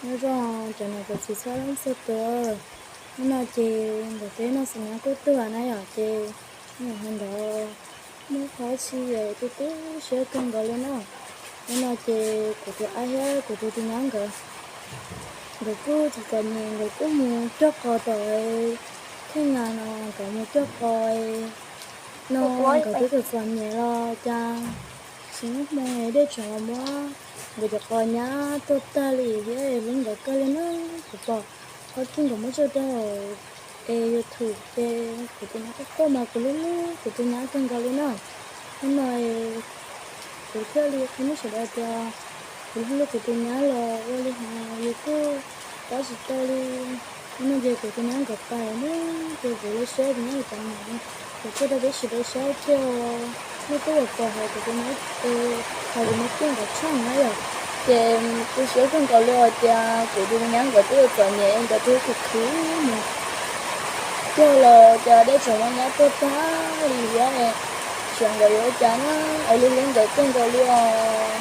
Nyob zoo cov niam cov txiv txhua leej txhua tus, hnub no ces nkawd peb noj xaum nyab kuj tuag na yom, ces hnub no ntawd muaj qhov tsis tu tu siab kawg nkaus li na. Hnub no ces kuv tus ab thiab kuv tus tij nyab nkawd, nkawd kuj txom txom nyem, nkawd kuj mus cog qos tom kheej na no, nkawd mus cog qos no, nkawd twb txom txom nyem los cas tsis muaj hmoo dej tseem los muab nkawd cov qos nyab tuag tag li thiab, hlub nkawd kawg li na. Kuv pom qhov kij nkawd muab tso rau hauv es YouTube ces kuv tus nyab quaj quaj mas kuv hlub hlub kuv tus nyab kawg nkaus li na. Hnub no kuv thiaj li qhia nej sawv daws tias kuv hlub hlub kuv tus nyab los ua li hais yus kuj tab tsis tau li. Hnub no ces kuv tus nyab nkawd pais na, ces kuv los saib tus nyab nkawd pais no, kuv tso rau peb sawv daws saib thiab. Nej twb los pom hais kuv tus nyab, hais kuv nyab kuj nkawd tshaj na yom, ces kuv siab kawg nkaus li hais tias kuv tus nyab nkawd twb txom nyem, nkawd twb khwv khwv mus cog los cas dej tseem muab nyab tuag tag li thiab, xyov nkawd yuav ua cas na, es hlub hlub nkawd kawg nkaus li os.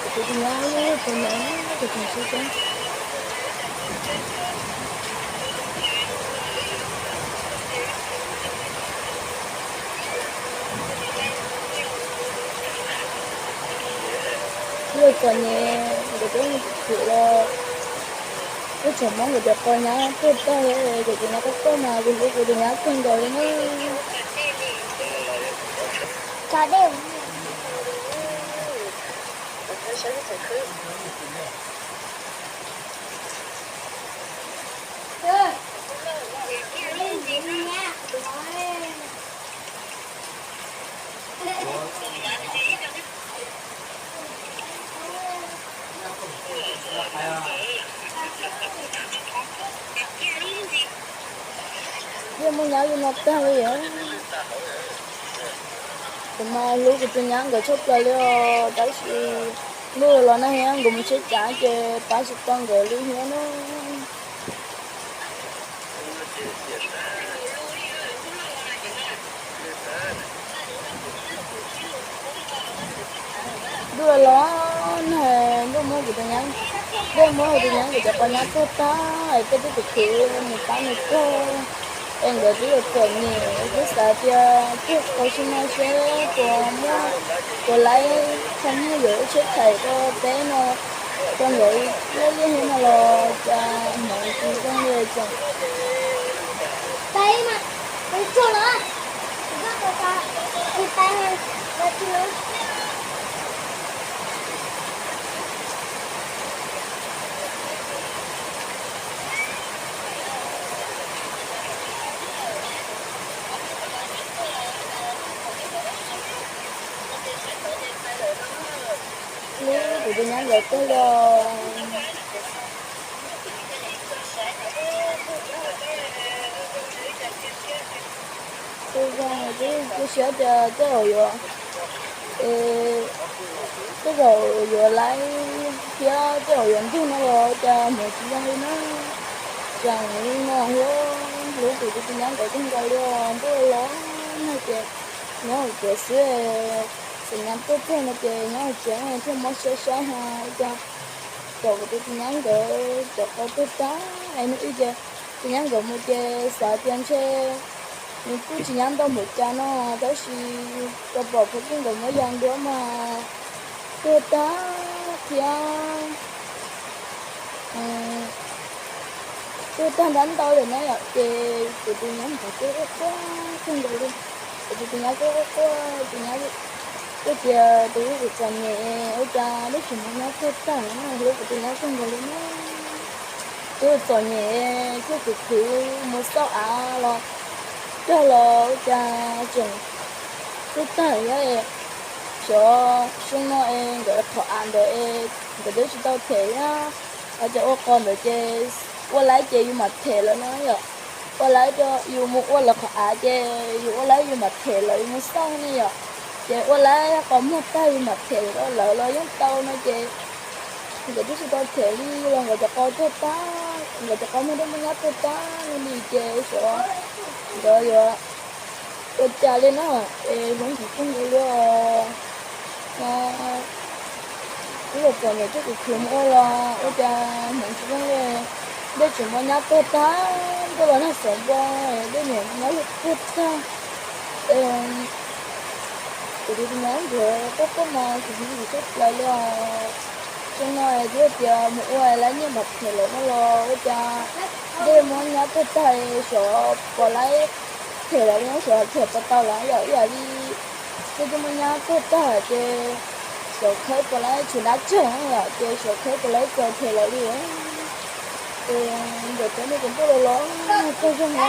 Kuv tus nyab, kuv tus nyab, kuv tus nyab. Twb txom nyem, nkawd twb khwv los twb tseem muab nkawd cov qos nyab tuag tag, kuv tus nyab quaj quaj mas kuv hlub kuv tus nyab kawg nkaus li na. Yeej muaj nyab li no tag li os. Kuv mas hlub kuv tus nyab nkawd tshaj plaws li os, tab sis ntuj los nag thiab, nkawd mus tsheb cav ces pab tsis tau nkawd li thiab na. Ntuj los nag, ntuj muab kuv tus nyab, ntuj muab kuv tus nyab nkawd cov qos nyab tuag tag, es peb twb khwv khwv mus pab nws cog, es nkawd twb yuav txom nyem, kuv xav tias cog qos sim no seb puas muaj, puas laib qhov muag yuav ua tsheb thaim rau peb no, rau nkawd liaj liaj thiab no los cas hnov tsis zoo li tseem. Hlub kuv tus nyab nkawd kawg li. Kuv zoo, kuv siab tias tej zaum yuav, tej zaum yuav laib thiab tej zaum yuav ntug no los cas hnov tsis zoo li na. Tseem li no thiab, hlub kuv tus nyab nkawd kawg nkaus li os, ntuj los nag ces nyob hauv tsev xwb, xaum nyab tuag tag no ces nyob hauv tsev thiaj mob siab saib hais cas pom kuv tus tij nyab nkawd cov qos tuag tag es hnub ib ces tus nyab nkawd mus ces xav tias ntshe nws kuj tsis nyab ntau npaum cas no, tab sis tau pom phob kij nkawd muab ya nruab mas tuag tag thiab tuag tag nrab ntau lawm na yom. Ces kuv tus nyab nkawd kuj quaj quaj kawg nkaus li, kuv tus nyab kuj quaj quaj, tus nyab kuj tias tus hlub kuv txom nyem ua cas dej tseem muab nyab tuag tag na, hlub kuv tus nyab kawg nkaus li na. Twb txom nyem thiab khwv khwv mus xauj av los cog los ua cas tseem tuag tag thiab. Xyov xyoo no es nkawd qhov av ntawd es nkawd twb tsis tau them thiab, hais tias ua qos ntawd ces ua laib ces yus mam them lawm no yom. Ua laib rau yus mus ua lawv qhov av ces yus ua laib yus mam them lawv yus mus xauj ne yom. Ces ua laib qos muag tag yus mam them rau lawv los yeej tau no ces nkawd twb tsis tau them li los nkawd cov qos tuag tag, nkawd cov qos muag dej muag nyab tuag tag li ces xyov nkawd yuav ua cas li na. Es hlub nkawd kawg nkaus li os. Ib yam txom nyem tsuj kuv khwv mus ua los ua cas hmoov tsis zoo li, dej tseem muab nyab tuag tag, ntuj los nag xob npua, dej niam nyab luag tuag tag. Kuv tus nyab nkawd quaj quaj mas kuv hlub nws tshaj plaws li os. Xyoo no twb tias mus ua lab nyiaj mam them lawm no los ua cas dej muab nyab tuag tag, xyov puas laib them lawm li, xyov them puas tau lawm yom, ib yam li dej twb muab nyab tuag tag ces xyov khawb puas laib, tshuav dab tsawg yom, ces xyov khawb puas laib txaus them lawm li. Ces nkawd peb no ces ntuj los los nag kawg zog no.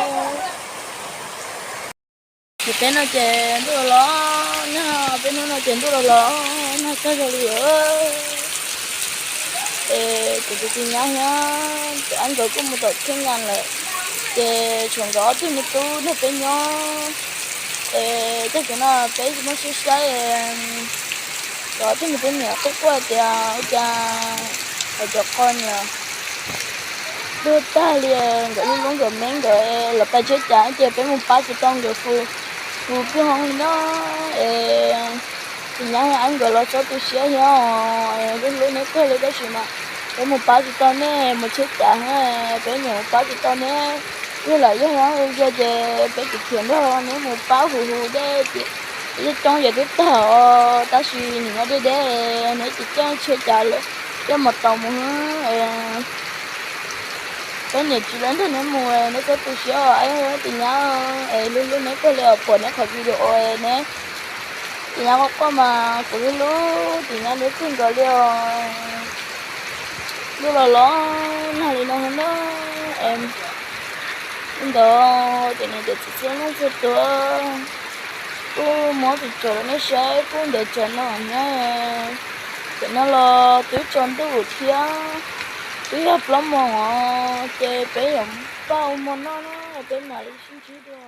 Ces peb no ces ntuj los los nag, peb hnub no ces ntuj los los nag kawg zog li os. Es kuv tus txiv nyab thiab tus ab nkawd kuj mus tom txhiab nyas lawm, ces tshuav nkawd ob tug me tub nrog peb nyob. Es tag kis no peb muab saib saib, nkawd ob tug me tub niam quaj quaj tias ua cas hais cov qhov niam tuag tag li, nkawd hlub hlub nkawd me nkawd los pais tsheb cas ces peb mus pab tsis tau nkawd fu, fu plig hoob li na. Es txiv nyab ab nkawd los txhob tu siab thiab, hlub hlub neb kawg li tab sis mas peb mus pab tsis tau nej, mus tsheb cas peb niam mus pab tsis tau neb. Yog lam yog yog ces peb tsis khiav nrog neb mus pab hu hu dej ces coob ces twb tawg os, tab sis nim no deb deb neb tsis caij tsheb cas lawm, caij mos taus mus. Peb niam tsis lawv nrog neb mus, neb txhob tu siab os, txiv nyab es hlub hlub neb kawg li os, pom neb qhov video neb, txiv nyab quaj quaj mas kuv hlub hlub txiv nyab neb kawg nkaus li os. Ntuj los los nag li no na, ntawd ces nws cov txiv txiv neej txhua tus kuj muab tus tsaus rau nej saib, kuj ntev tsam no na. Tam no los twb tsaus ntuj thiab, twb yog plaub moos os, ces peb yuav pab ua hmo noj na, peb mam li sib ntsib dua.